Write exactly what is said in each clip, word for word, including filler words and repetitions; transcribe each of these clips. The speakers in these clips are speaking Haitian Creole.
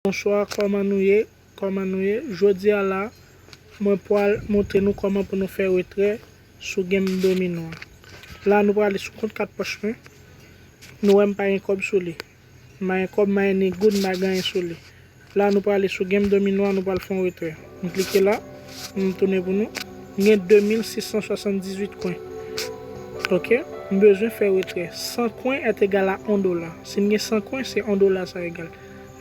Bonswa, kòman nou ye? Kòman nou ye? Jodi a la, mwen pral montre nou kòman pou nou fè retrè sou game domino an. La, nou prale sou kont kat pòch mwen. Nou wè m pa gen kòb sou li. M pa gen kòb, m pa gen ni goud, m pa gen anyen sou li. La, nou prale sou game domino an, nou pral fè yon retrè. M klike la, m tounen pou nou. M gen de mil sis san swasanndizwit kwen. Ok? M bezwen fè retrè. San kwen est égal à yon dola. Si n gen san kwen, se yon dola sa egal.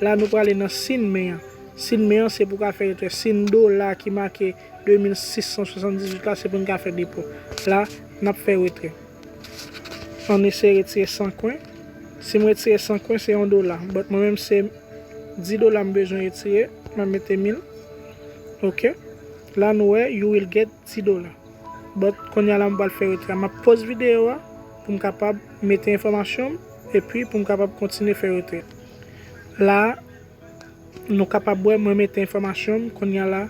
La, nou prale nan sin men an. Sin men an, se pou ka fè retrè. Sin dola ki make de mil sis san swasanndizwit la, se pou n ka fè depo. La, n ap fè retrè. Ann eseye retire san kwen. Si m retire san kwen, se yon dola. But mwen menm, se dis dola m bezwen retire. M ap mete mil. Ok. La, nou wè, you will get dis dola. But kounye a la, m pral fè retrè. M ap poz videyo a pou m kapab mete enfòmasyon m epi pou m kapab kontinye fè retrè. La, nou kapab wè mwen mete enfòmasyon m, kounye a la,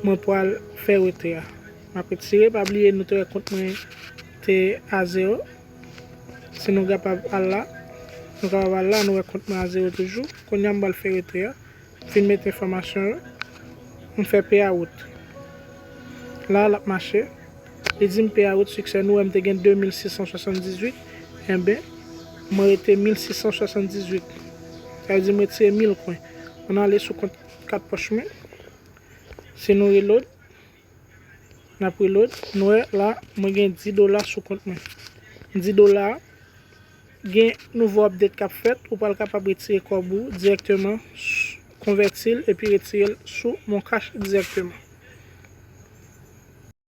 mwen pral fè retrè a. M ap retire, pa bliye nou te wè kont mwen te a zewo. Si nou kapab al la, nou kapab al la, nou wè kont mwen a zewo toujou. Kounye a m pral fè retrè a. Fin mete enfòmasyon yo. M fè payout. La, l ap mache. Li di m payout siksè. Nou wè m te gen de mil sis san swasanndizwit. Enben, mwen rete mil sis san swasanndizwit. Sa vle di m retire mil kwen. Ann ale sou kont kat pòch mwen. Si nou reload, n ap reload. Nou wè la, mwen gen dis dola sou kont mwen. Dis dola a, gen nouvo update k ap fèt, ou pral kapab retire kòb ou dirèkteman, konvèti l epi retire l sou Mon Cash dirèkteman.